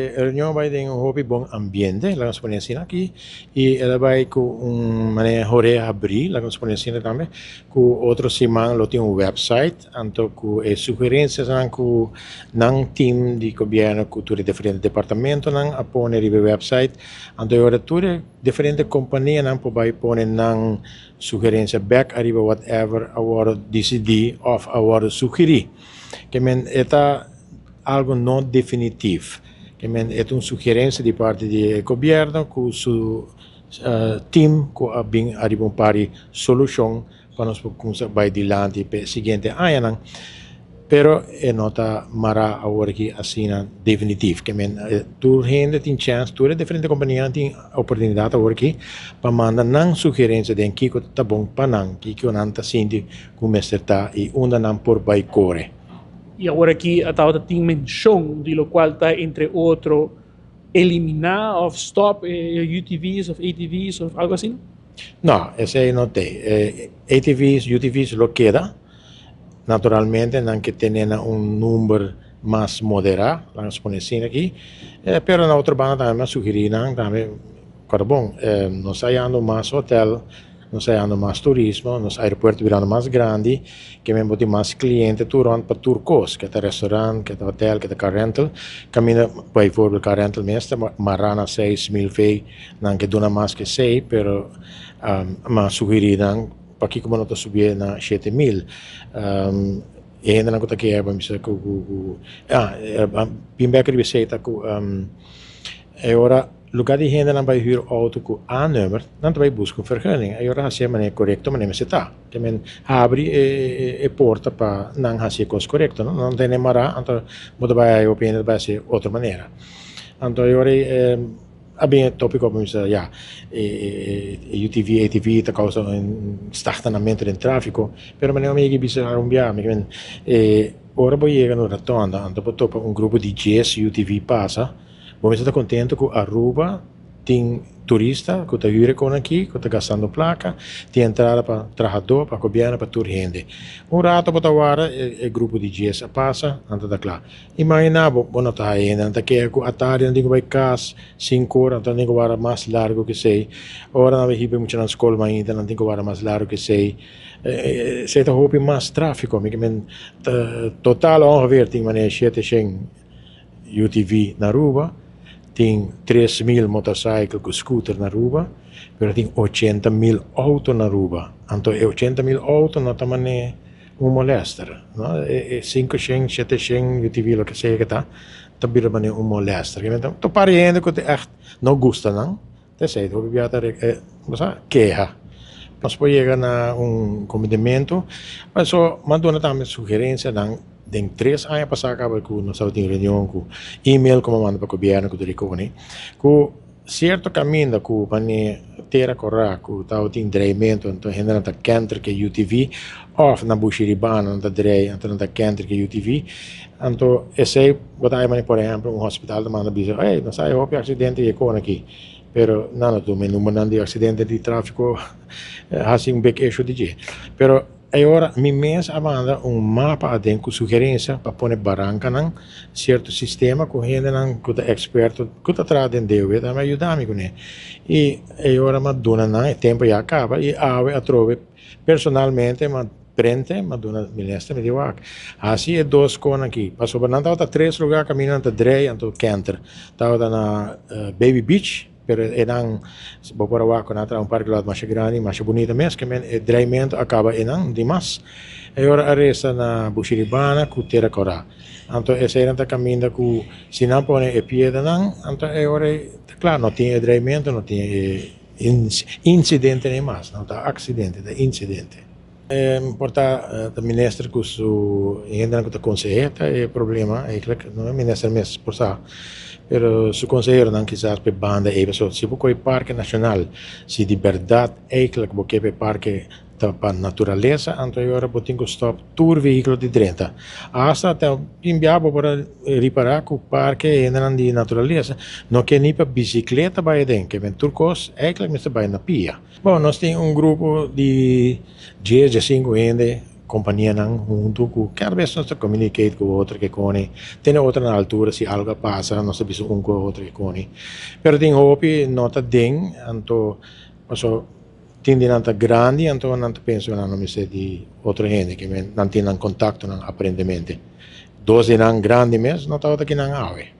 E reunion a bai den un hopi bon ambiente, laga nos pone asina aki, i el a bai ku un manera horea habrí, laga nos pone asina tambe, ku otro siman lo tin un website, anto ku e sugerencianan ku nan team di gobierno ku tur e diferente departamentonan a pone riba e website, anto e ora tur e diferente companianan por bai pone nan sugerencia bek ariba whatever a wòrdu disidí òf a wòrdu sugerí. Ke men e ta. Algo no definitiv. Ke men e ta un sugerencia di parti di e gobierno cu su team cu a bin ariba un par di solucion pa nos por cuminsa bay dilanti p'e siguiente añanan. Pero e no ta mara awor aki asina definitiv. Ke men tur hende tin chance, tur e diferente companianan tin oportunidad awor aki pa manda nan sugerencia den kico ta bon pa nan, kico nan ta sinti cu mester ta y unda nan por bay core. Y awor aki a tabata tin mencion di locual ta entre otro elimina of stop e UTV's of ATV's of algo asina? No, esey no t'ey. E ATV's, UTV's lo keda. Naturalmente nan ke tene na un number mas modera, laga nos pone asina aki. Pero na otro banda tambe mi a sugeri nan tambe, kòrda bon, nos ta hayando mas hotel. Nos ta hayando mas turismo, nos aeropuerto birando mas grandi, ke men bo tin mas cliente tur rond pa tur cos, ke ta restaurant, ke ta hotel, ke ta car rental. Caminda bijvoorbeeld car rental mes ta mara na 6000 vei, nan ke duna mas ke esey, pero mi a sugeri nan pakiko bo no ta subié na 7000. E hendenan ku ta keha bo bisa ku ku ah bin bek riba esey ta ku e ora. Lugar di hendenan bai hür outo ku A-nummer, nan ta bai buska un vergunning. Ei ora hasi e manera korekto manera mester ta. Te men habri e porta pa nan hasi e kos korekto, no? Nan tene mará, anto bo ta bai haña hopi hende ta bai hasi otro manera. Anto e ora ei a bin e topiko pa mi bisa ya, e UTV, ATV ta kousa un stagtanamento den trafiko, pero manera mi yega bisa un biaha mi kimen ora bo yega na un rotonda anto bo topa un grupo di djes UTV pasa. Bo mester ta contento cu Aruba tin turista cu ta huur e con aki, cu ta gastando placa, tin entrada pa trahador, pa gobierno, pa tur hende. Un rato bo ta warda e grupo di djes a pasa, nan ta ta cla. Imagina bo, bo no ta haya hende, nan ta keha cu atardi nan tin cu bay cas cinco ora, nan tin cu warda mas largo cu esey. Ora nan bay hiba e muchanan scol mainta, nan tin cu warda mas largo cu esey. Esey ta hopi mas trafico, mi ke men total ongeveer tin manera 700. UTV na Aruba, tin 3000 motorcycle cu scooter na Aruba, pero tin 80.000 auto na Aruba. Anto e 80.000 auto no ta mane un molester, no? E 500, 700 UTV, loke sea que ta, ta bira mane un molester. Ta par di hende cu ta echt no gusta nan. T'esei hopi bia ta keha. Nos por yega na un kometementu. Paso m'a duna tambe sugerensianan den tres aña pasá kaba ku nos tabatin reunion ku email ku m'a manda pa gobièrnu ku ta rikoni ku sierto kaminda ku manera tera kòrá ku tabatin dreimentu anto hendenan ta kènter ku e UTV òf na Bushiribana nan ta drei anto nan ta kènter ku e UTV. Anto esei bo ta haña manera por ehèmpel un hospital ta manda bisa ey nos a haña hopi aksidente di e kona aki pero nan no tuma e numbernan di aksidente di trafiko hasi un big issue di dje pero e ora mi mes a manda un mapa aden ku sugerensia pa pone barankanan sierto sistema ku hendenan ku ta eksperto ku ta traha den DOW tambe a yuda mi kuné i e ora mi a duna nan e tempu ya a kaba i awe atrobe personalmente mi a Prente, m'a duna minister, mi di wak, hasi e dos kon aki, pasobra nan tabata tres lugar kaminda nan ta drei anto kenter. Tabata na Baby Beach, pero enan bo por a wak ku nan a traha un parking lot masha grandi, masha bunita mes, ke men e dreimento a kaba enan, no tin mas. E ora a resta na Bushiribana ku Tera Kòrá. Anto eseinan ta kaminda ku si nan pone e piedranan, anto e ora ei ta kla, no tin e dreimento, no tin e insidente ni mas, no ta aksidente, ta insidente. Por ta ta minister ku su hendenan ku ta konseh'é ta e problema eigenlijk, no e minister mes por sa, pero su konseheronan kisas p'e banda ei pasobra si bo kohe parke nashonal si di bèrdat eigenlijk bo ke p'e parke ta pa naturalesa anto e ora bo tin ku stòp tur vehíkulo di drenta. Asta ta tin bia bo por a ripará ku parke e hendenan di naturalesa no ke ni pa bisikleta bai aden ke men tur kos eigenlijk mester bai na pia. Bon, nos tin un grupo di 10, 15 hende. Kompanianan huntu ku kada bes nos ta communicate ku otro ke koni, tene otro na altura si algo a pasa nos ta bisa un ku otro ke koni. Pero tin hopi no ta den, anto paso tin di nan ta grandi anto nan ta pensa ku nan no mester di otro hende ke men nan tin nan kontaktonan aparentemente. Dos di nan grandi mes no tabata kinan awe.